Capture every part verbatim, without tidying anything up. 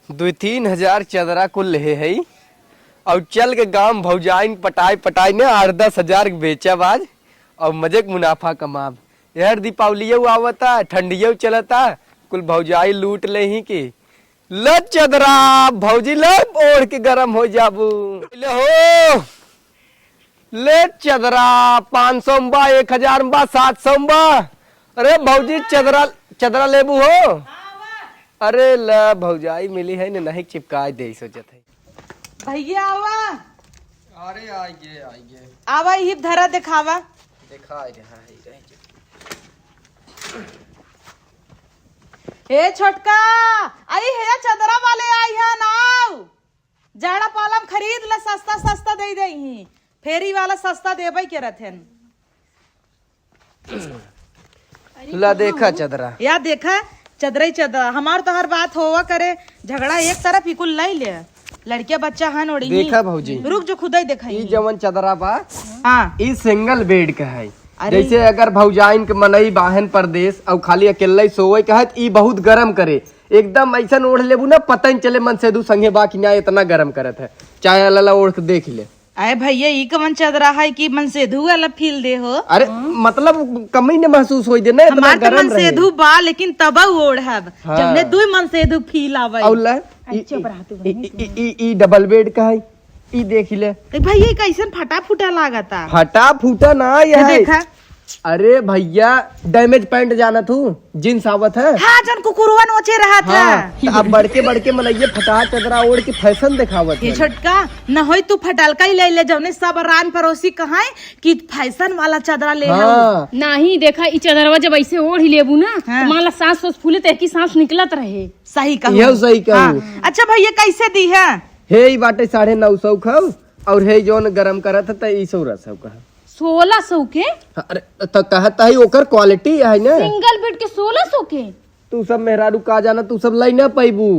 दुई तीन हजार चदरा कुल लेहे हई, अउर चल के गाँव भौजाइन पटाई पटाई ने आठ दस हजार के बेचब आज, अउर मजे के मुनाफा कमाब। यार दीपावलियो आवता, ठंडियो चलता, कुल भौजाई लूट लेही कि ल चदरा, भौजी ल ओढ़ के गरम हो जाबू। ले हो, ले चदरा, पाँच सौ में बा, एक हजार में बा, सात सौ में बा। अरे भौजी, चदरा, चदरा लेबू हो? अरे ल भौजाई मिली है न, नहीं चिपकाए दे सोचत है। भैया आवा। अरे आइए, आइए। आवा, इही धरा देखावा। देखाए दे, हाँ, है, रह जा। ए छोटका, आई हे चदरा वाले आई है ना, जाड़ा पालम खरीद ले, सस्ता सस्ता दे देही। फेरी वाला सस्ता देबे के रहथेन। ला देखा चदरा। या देखा, चदरा ही चदरा। हमार तो हर बात होवा करे, झगड़ा एक तरफ ही कुल लई ले। लड़किया बच्चा हन ओढ़ी। देखा भौजी। रुक जो खुदई देखाई। ई जवन चदरा बा, हाँ। ई सिंगल बेड का है। अरे। जैसे अगर भौजाइन के मनई बाहन परदेस अउ खाली अकेले ही सोवे के है, त ई बहुत गरम करे। एकदम ऐसन ओढ़ लेबू ना, पता ही चले मनसेधू संगे बा कि ना, इतना गरम करत है। चाहे अलाला ओढ़ के देख ले। अरे भैया, ई कवन चदरा है कि मनसेधू वाला फील दे हो? अरे, मतलब, कमी न महसूस होई दे ना, इतना हमार तो गरम रहे। मनसेधू बा, लेकिन तब ओढ़ब, हाँ। जब ने दुई मनसेधू फील आवे। और ले, ई, अच्छा, ई, बरात ई, बनी ई, ई, ई, ई डबल बेड का है, ई देख ले। ए भैया, ई कैसन फटा फुटा लागता? फटा फुटा ना, ये ये है। देखा। अरे भैया, डैमेज पैंट जानत हूँ, जींस आवत है। हाँ, जन कुकुरवन ओचे रहत है। हाँ, त अब बड़के बड़के मनइये फटा चदरा ओढ़ के फैशन देखावत ये है। छोटका, न होई तू फटलका ही ले ले, जौने सब रान पड़ोसी कहाए कि फैशन वाला चदरा ले हाँ। आओ। नाही, देखा, ई चदरवा जब ऐसे ओढ़ लेबू ना, हाँ। तो मान ला सांस ओस फूले तो एक ही सांस निकलत रहे। सही कहू। यह सही कहू। हाँ। अच्छा भैया, कैसे दी है? हे, ई बाटे साढ़े नौ सौ खाऊ, और हे जौन गरम करत है, त ई सोलह सौ का। सोलह सौ के? अरे, त कहत है, ओकर क्वालिटी है ना। सिंगल बेड के सोलह सौ के? तू सब मेहरारू का जाना, तू सब लई ना पैबू।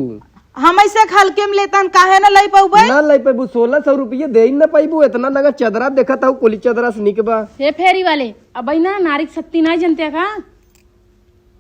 हम ऐसे हल्के में लेतन, काहे ना लई पउबे? ना लई पैबू, सोलह सौ रुपये दे ही ना पैबू, इतना नगा चदरा देखत हूँ, कुली चदरा से निक बा। हे फेरी वाले, अब ना नारी के शक्ति नहीं जनते का?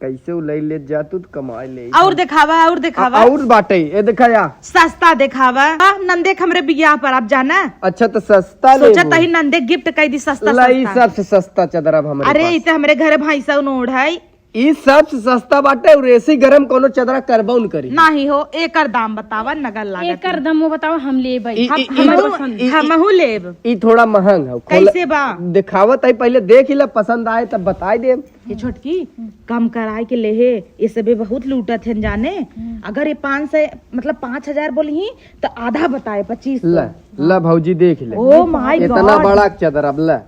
कैसे उ लई ले जा तू, त कमाए ले। और देखावा, और देखावा। आ, और बाटे, ए देखाया। सस्ता देखावा। आ, नंदे के हमरे बियाह पर आप जाना। अच्छा, त सस्ता सोचा लेबू। तही नंदे गिफ्ट कई दी सस्ता, लाई सस्ता। सबसे सस्ता चदरा अब हमरे अरे, पास। ई त हमरे घर भैंसा उनोढ़ है। ई सबसे सस्ता बाटे, और ऐसी गरम कोनो चदरा करबो न करी। नाही हो, एकर दाम बतावा, नगद लागत एकर है। दाम वो बतावा, हम लेबै। ई, हम, ई, ई हमहू, तो, ई, ई, हमहू लेब। ई थोड़ा महंग है। खोल, कैसे बा? देखावत है, पहले देख ही ला, पसंद आए तब बताई देब। ये छोटकी, कम कराए के लेहे, ये सबे बहुत लूटत हैं जाने। हम्म। अगर ये पाँच सौ, मतलब पाँच हजार बोली ही, तो आधा बताए, पच्चीस सौ। ला, ला भौजी देख ले। Oh my इतना God। बड़ा चदर, अब ला।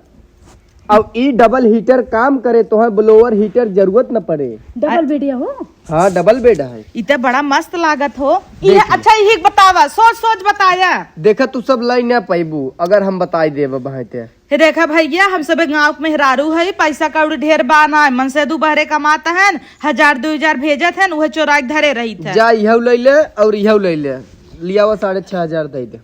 अब ई डबल हीटर काम करे, तोहे ब्लोअर हीटर जरूरत न पड़े। डबल बेड या हो? हाँ, डबल बेड है। ई त बड़ा मस्त लागत हो। देख इहे, ले। अच्छा, इही बतावा, सोच सोच बताया। देखा, तू सब लाई ना पैबू, अगर हम बताई देब अब हैं ते। हे देखा भैया, हम सबे गाँव के मेहरारू है, पैसा कौड़ी ढेर बा ना, मनसेधू बहरे कमात हन, हजार दुई हजार भेजत हन, उहे चोराई के धरे रहित है। जा इहउ लइ ले और इहउ लइ ले, लियावा साढ़े छह हजार दइ दे।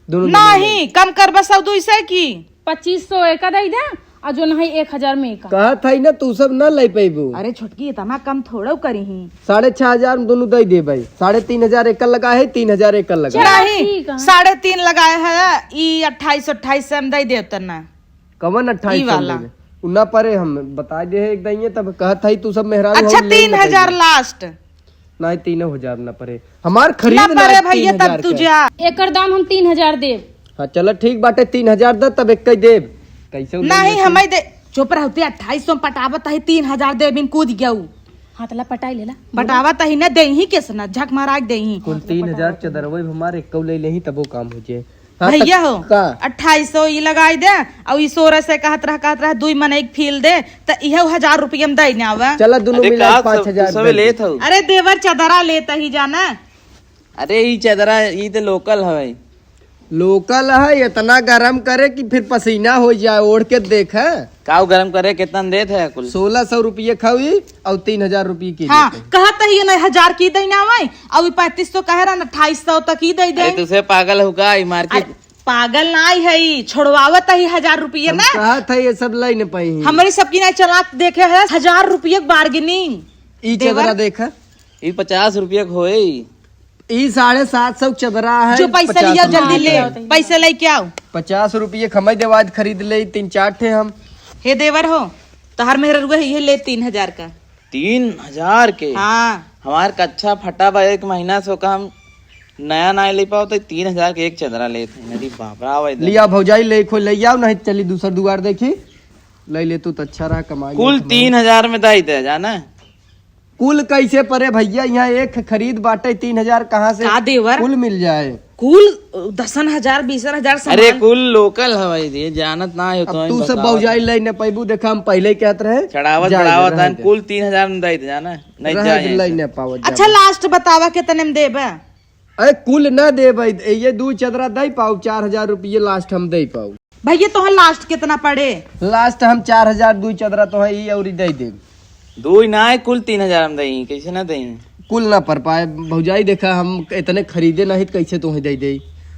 दोनों जने नहीं, कम करबा सौ दुई सौ की। पच्चीस सौ एका दइ दे, और जो नहीं एक हजार में एका। कहत है ना, तू सब ना लइ पैबू। अरे छोटकी, इतना कम थोड़ो करी ही। साढ़े छह हजार में दोनों दइ देबइ। साढ़े तीन हजार एकर लगाए है, तीन हजार एकर लगाए। चला, नहीं, ठीक है। साढ़े तीन लगाए है, ई अट्ठाईस, अट्ठाईस से हम दइ देब तना। कवन अट्ठाईस ई सौ वाला। लेबे? उ ना परे, हम बताइ दे है एक दाइये, तब कहत है तू सब मेहरारू अच्छा, हऊ, ले तीन हजार मत अइबे। लास्ट। नहीं, तीनों हजार ना परे। हमार खरीद ना ना परे भैया, तीन हजार तब तू के। जा। एकर दाम हम तीन हजार देब। हाँ, चलो ठीक बाटे, तीन हजार द, तब एक ही देब। कैसे नहीं, उड़ैले तू? हमें दे, चुप रहते, अट्ठाईस सौ में पटावत है, तीन हजार देब, इन कूद गऊ। हाँ, तला पटाई लेला। पटावत ही ना, देही कैसे ना, झक मारा के देही। कुल तीन हजार चदरवे हमार एक ले लेही, तबो काम हो जाए। हाँ, भैया त हो, का? अट्ठाईस सौ ई लगाई दे, और ई सोरह से कहत रह, कहत रह, दुई मन एक फील दे, त इहे हजार रुपया में दे ना आवे। चला, दोनों अरे मिला का के सब, पाँच हजार तू सबे दे दे। लेत हऊ? अरे देवर चदरा लेत ही जाना। अरे ई चदरा, ई त लोकल हवे। लोकल है, इतना गरम करे कि फिर पसीना हो जाए, ओढ़ के देख। काऊ गरम करे, कितना देत है कुल? सोलह सौ रुपये खाऊ ई, और तीन हजार रुपये की हाँ, देते। कहत ही ना हजार की दे ना आवे, और ई पैंतीस सौ कहे रहा ना, अट्ठाईस सौ तक ही दे दे। अरे, तुसे पागल हो का? ई मार्केट अरे, पागल ना आई है ई, छोड़वावत ही हजार रुपये हम ना। कहत है ये सब लाई न पाई। हमरे सबकी ना चला देखे है, हजार रुपये के बार्गेनिंग। ई देवर। चदरा देख। ई पचास रुपये के होए। ई साढ़े सात सौ चदरा है, जो पैसा पचास लिया, जल्दी रुपये ले, का। पैसा लेके आओ। पचास रुपये क हमइ देवाद खरीद ले, तीन चार ठे हम। हे देवर हो, तोहार मेहररुआ है, ये ले तीन हजार का। तीन हजार के? हाँ। हमार कच्छा फटा बा, एक महीना से ओका हम नया ना ले पाओ, तो तीन हजार के एक चदरा लेत हैं। अरे बाप रे, आवा इधर। लिया भौजाई, ले खो ले आओ, नहीं चली दूसर दुआर देखी। ले ले तू तो अच्छा रहा, कमाई कुल कमाई। तीन हजार में दाई दे जाना। कुल कैसे परे भैया, यहाँ एक खरीद बाटे तीन हजार, कहाँ से का देवर? कुल मिल जाए? कुल दसन हजार, बीसन हजार सामान। अरे कुल लोकल हवाई दे, जानत ना हो अब तो तू सब बताओ। भौजाई ले न पैबू, देखा हम पहले ही कहत रहे, चढ़ावत जाए दे, बढ़ावत रहे हन, दे। कुल तीन हजार में दे दे जाना, नहीं रहे जाए दे, ले ऐसे। न पावत अच्छा जाए। लास्ट बतावा कितने में देबे? अरे कुल ना देबे, ये दू चदरा दे पाऊ, चार हजार रुपये लास्ट हम दे पाऊ। भैया, तोहर लास्ट कितना पड़े? लास्ट हम चार हजार दुई चदरा तोहे ई अउरी दे देब। दुई ना है, कुल तीन हजार हम दई, कैसे ना दई? कुल ना पर पाए भौजाई, देखा हम इतने खरीदे नहीं, कैसे तोहे दे दे?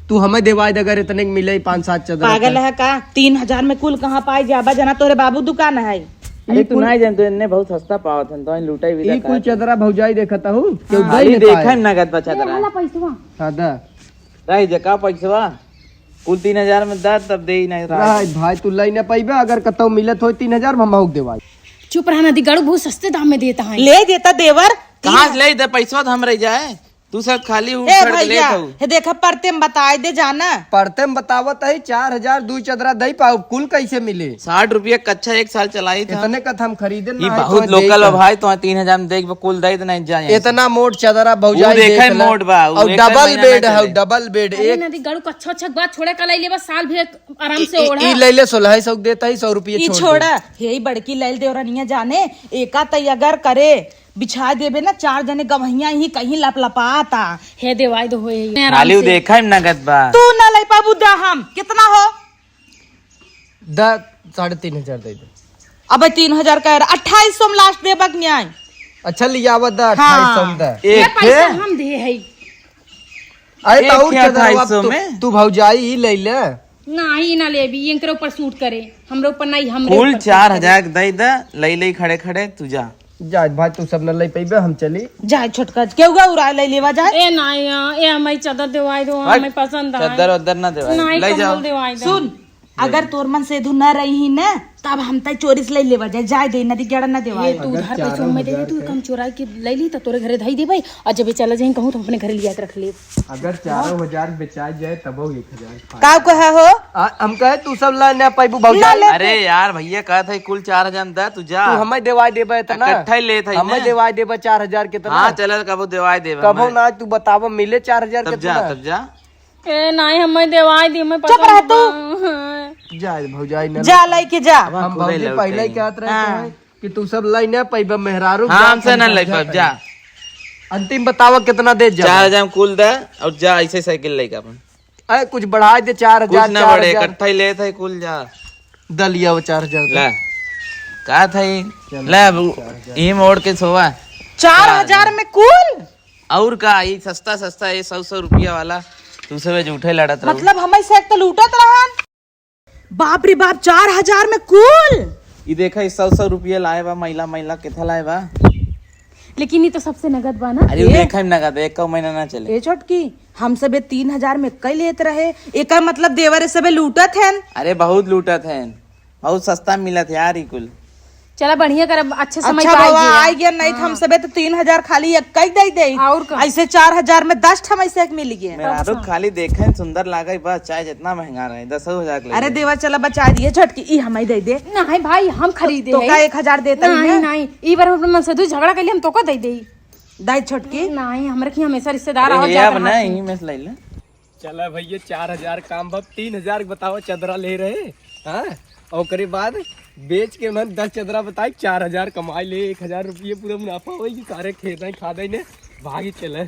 तू हमें देवाई दे, अगर इतने के मिले पाँच सात चदरा पागल का। है का? तीन हजार में कुल कहाँ पाए जाबा, जना तोरे बाबू दुकान है। अरे ई तू कुल नहीं जान, तो इन्ने बहुत सस्ता पावत हन, तो लुटाई भी ई कुल चदरा भौजाई देखता हूँ, केहू हाँ। दे खाली नहीं देखे पाए। नगद बा चदरा। वाला पैसवा। हाँ, दा। रह जा, का पैसवा? कुल तीन हजार में दा, तब दे ही नहीं रहा। रह भाई, तू लई ना पइबे, अगर कतौ मिलत होई तीन हजार में, हम आउक देवाई। चुप रहा ना, दी गड़ू बहुत सस्ते दाम में देता है। ले देता देवर, कहाँ से ले दे पैसवा, तो हम रह जाए, तू सब खाली उठ ए खड़ के भैया, लेत हऊ। हे देखा, परते में बताए दे जाना। परते में बतावत है, चार हजार दुई चदरा दई पाऊ, कुल कैसे मिले? साठ रुपया कच्छा एक साल चलाई था। इतने का हम खरीदे ई ना है, बहुत तो लोकल देख बा भाई, तो तीन हजार में देख बा, कुल दे दे नहीं जाए। इतना मोट चदरा भौजाई ऊ देखे देख ला। मोट बा, ऊ और एक डबल महीना बेड ना है, चले। डबल बेड अरे एक। नदी गड़ू कच्छा अच्छा बात छोड़े का लाई लेबा, साल भी आराम से ई, ओढ़ा। ई ले ले सोलह सौ देता ही, सौ रुपये ई छोड़ दे। छोड़ा, हे ई बड़की लैल देवरनिया जाने, एका तई अगर करे, बिछा देबे ना, चार जने गवहिया ही कहीं लपलपाता। हे देवाई दो होए, आराम खाली ऊ से। देखा ही नगद बा। तू ना ले पाबू दा हम, कितना हो? दा, साढ़े तीन हजार दे दे। अबे तीन हजार कह रहा, अट्ठाईस सौ में लास्ट देबा कि नहीं? अच्छा, लियावा दा, हाँ। अट्ठाईस सौ में दा। ये एक पैसा थे? हम दे है। अरे, एक तो और थे चदरवा अट्ठाईस सौ तू, में? तू भौजाई ही ले ले। नहीं, ना लेबी, इनकरे ऊपर सूट करे, हमरे ऊपर नहीं, हमरे कुल ऊपर सूट चार हजार करे। के दे दे, ले ले खड़े खड़े, तू जा। जा भाई, तू सब न ले पइबे, हम चली। जा छोटका, केहू का उड़ा ले लेवा जाए। ए नहीं, ए हमारी चादर देवाई दो, भाई, हमें पसंद आए। चादर उदर ना देवाई, नहीं, ले कंबल जाओ। देवाई दो। सुन, अगर तोर मन सेधू न रही न, तब हम तय चोरी से ले लेवा जाए, जाए दे, नदी गेड़ा न देवा। ये तू अगर उधार पैसा चारों में दे दे, हजार तू के कम चोराई के ले ली, तो तोरे घरे धई दे भाई, और जब ये चला जाए कहूँ, तो हम अपने घरे लिया के रख ले। अगर चारों हजार बेचा जाए, तब वो एक हजार खा का कहा हो? आ, हम कहे, तू सब ला ना पाइबू भौजाई। ना ले। अरे यार, भैया कहत है, कुल चार हजार में दे, तू जा। तू हमें देवाई देबे इतना? इकट्ठा ही लेत है हमें ना। देवाई देबे चार हजार कितना? हाँ, चल, कबो देवाई देबे कबो हमें। ना, तू बतावा, मिले चार हजार तब जा, कितना? तब जा। ए, नाई, हमें देवाई दी, हमें चुप पसंद रह तू। बा। जा, भौजाई, ना जा, ले। लेके जा। अब हम खुदे भौजी लौट पहले ही आएंगे। कहत रहे हाँ। तुम्हें कि तू सब लाई ना पैबा, मेहरारू हाँ, जा, हमसे ना खाली ले समझा पाइब, जा। अंतिम बतावा कितना दे जा। चार हजार में कुल दे और जा, ऐसे साइकिल लेके अपन। अरे, कुछ बढ़ा दे, चार हजार, कुछ ना बढ़े, चार हजार। इकट्ठा ही लेत है कुल, जा। द लिया वो चार हजार का। ले। का था ये? चलो, ले, अब चार हजार। ई मोड़ के सोवा। चार हजार में कुल? और का, ई सस्ता सस्ता, ये सौ सौ रुपया वाला, तू सब झूठे लड़त रहो। मतलब, हमें से एक तो लूटत रहन। बाप रे बाप, चार हजार में कुल? ई देखा, ई सौ सौ रुपया लाए बा, मैला मैला, किथा लाए बा? लेकिन ई तो सबसे नगद बा ना। अरे, ए? देखा ही नगद, एक महीना ना चले। ए छोटकी, हम सबे तीन हजार में कई लेत रहे, एकर मतलब देवर सबे लूटत हैं। अरे, बहुत लूटत हैं। बहुत सस्ता मिलत है यार, ई कुल। चला, बढ़िया कर, अब अच्छे समय अच्छा पे आई बाबा, गया। आई गया, नहीं तो हम हाँ। सबे तो तीन हजार खाली एक ही दे दे। और का? ऐसे चार हजार में दस ठम ऐसे एक मिल गया। मेरा और तो का? खाली देखे सुंदर लागे बस, चाहे जितना महंगा रहे, दस हजार के ले अरे ले। देवा, चला बचा दिए छोटकी, ई हमें दे दे। नहीं भाई, हम खरीदे तो हैं। का एक हजार देता ही नहीं, ना? नहीं, ई बार हम अपने मन से दू झगड़ा कर लिए, हम तो को दे दे। दाई छोटकी। नहीं, हमरे की हमेशा रिश्तेदार अरे, आवत ये जात अब रहत नहीं, हैं। मैं से ले ले। चला भैया, चार हजार काम बा, तीन हजार के बतावा चदरा ले रहे, हाँ? और ओकरे बाद बेच के मन दस चदरा बताई, चार हजार कमाई ले, एक हजार रुपये पूरा मुनाफा होई कि सारे खेत हैं, खा दे ने, भागी चले।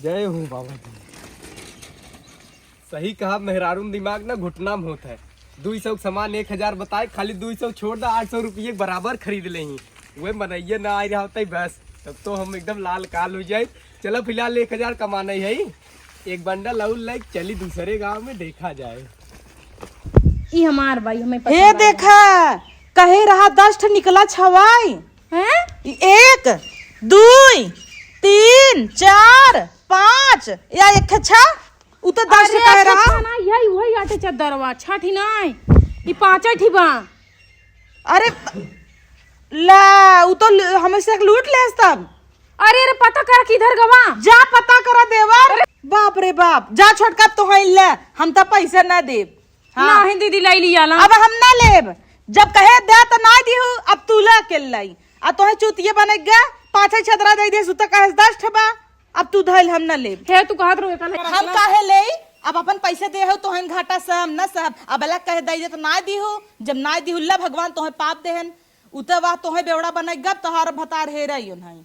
जय हो बाबा जी। सही कहा, मेहरारून दिमाग ना घुटना में होत है। दुई सौ के सामान एक हजार बताए, खाली दुई सौ छोड़ दा, आठ सौ रुपये के बराबर खरीद लेही। वे मनइये ना आए रहते बस, तब तो हम एकदम लाल काल हो जाए। चलो फिलहाल एक हजार कमाना ही है, एक बंडल और लाइक चली दूसरे गांव में देखा जाए। ई हमार भाई हमें पसंद हे आया। देखा, कहे रहा दस ठे निकला छवाई। हैं? ई एक, दुई, तीन, चार, पाँच, या एक ठे छा, उ तो दस अरे, ठे कहे अच्छा रहा। छा ना, यही वही आटे चद्दरवा, छा ठी नाय, ई पाँचे ठी बा। अरे, ला, उ तो ल-, हमसे एक लूट लेस तब। अरे, अरे, पता कर किधर गवा। जा पता करा देवर। अरे। बाप रे बाप, जा छोटका, तोहई ले, हम तो पैसा ना देब। हाँ। नाही दीदी, लाई लिया ना। अब हम ना लेब, जब कहे दे तो ना दिहू, अब तू ले अकेल लाई। आ तोहे चूतिया बने गा, पाछे छतरा दे दे, सुता कहे दस ठे बा, अब तू धइल हम ना लेब। हे, तू कहत रहो, एका हम काहे लेई? अब अपन पैसे दे हो, तोहन घाटा सहम ना सहब। अब अलग कहे दे दे तो ना दिहू, जब ना दिहू, ला भगवान तोहे पाप देहन। उते वाह तोहे बेवड़ा बने गब, तोहार भतार हेराई उन्हाई।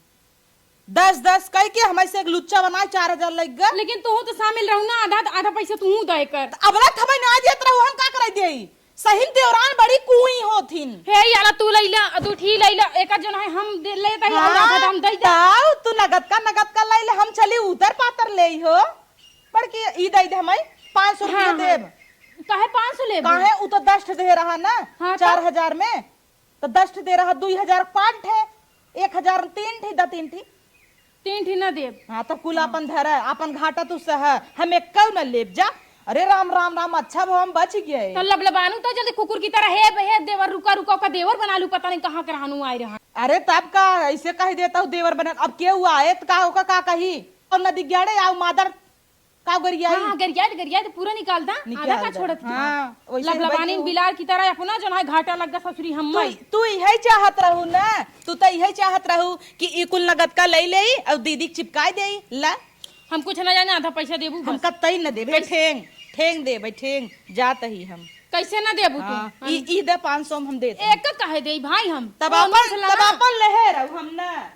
दस दस कह के हमारे से एक लुच्चा बनाए, चार हजार लग गए। लेकिन तू तो शामिल रहू ना, आधा, आधा पैसा तू दे कर। त अब रात हमें ना देत रहू, हम का करे देई? सही में देवरान बड़ी कुई होथिन। हे याला, तू लैला, दू ठी लैला, एक जन है हम दे लेता ही, हम हाँ, आधा दाम दे दे। ताऊ, तू नगद का, नगद का लैला, हम चली उधर पातर ले हो। बड़की ई दे दे हमें, पाँच सौ रुपया हाँ, हाँ। देब। काहे पाँच सौ लेबू? काहे, उ तो दस ठे दे रहा ना, हाँ, तो? चार हजार में। तो दस ठे दे रहा, दुई हजार पाँच ठे, एक हजार तीन ठी, द तीन ठी। तीन ठी ना देब। हाँ, तो कुल हाँ। अपन धर, अपन घाटा तू सह, हम एक्कउ न लेब जा। अरे राम, राम, राम, अच्छा भो हम बच गए। तो लबलबानू तो जल्दी कुकुर की तरह, "हे, हे देवर, रुका, रुका, ओका देवर बना लू, पता नहीं कहाँ के रहनू आए रहा।" अरे तब का, ऐसे कह देता हूँ देवर बना, अब केहू आए तो का, ओका का कही? और नदी ग्याड़े आऊ मादर का गरियाई? हाँ, हाँ, गरियाई, गरियाई तो पूरा निकाल दा, निकाल आधा का दा। छोड़त हाँ, वैसे ही लबलबानी बैठो। बिलार की तरह अपना जौन है घाटा लग गा ससुरी हम तू, मर। तू इहे चाहत रहू ना, तू तो इहे चाहत रहू कि ई कुल नगद का ले लेई और दीदी के चिपकाई देई। ला। हम कुछ ना जाने, आधा पैसा देबू हम बस। कतई न देबे, कैसे? ठेंग, ठेंग देबे, ठेंग, जात ही हम। कैसे ना देबू तू? हाँ, ई, ई दे पाँच सौ हम देते हैं। एक का काहे देई भाई हम? तब कौनो अपन, से तब लाना? अपन लेहे रहू हम ना।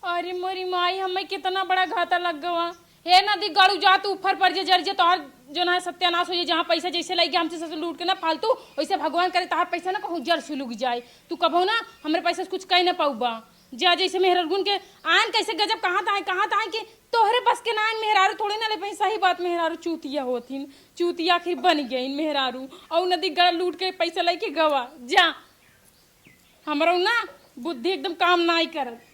अरे मोरी माई, हमें कितना बड़ा घाटा लग गवा। हे नदी गड़ू जा, तू ऊपर पड़ जे, जर जे, तोहर जो ना सत्यानाश हो जाए, जहाँ पैसा जैसे लग गया हमसे ससुर लूट के ना फालतू, वैसे भगवान करे तोहर पैसा ना कहूँ जर सुलुग जाए। तू कबो ना हमरे पैसा से कुछ कह ना पाऊबा। जा जैसे मेहरगुन के आन कैसे गजब कहाँ ताए, कहाँ ताए कि तोहरे बस के ना आन मेहरारू थोड़े ना ले पाई। सही बात, मेहरारू चूतिया होथिन, चूतिया आखिर बन गईन मेहरारू। और नदी गड़ लूट के पैसा लेके गवा। जा, हमरो ना बुद्धि एकदम काम नाई करत।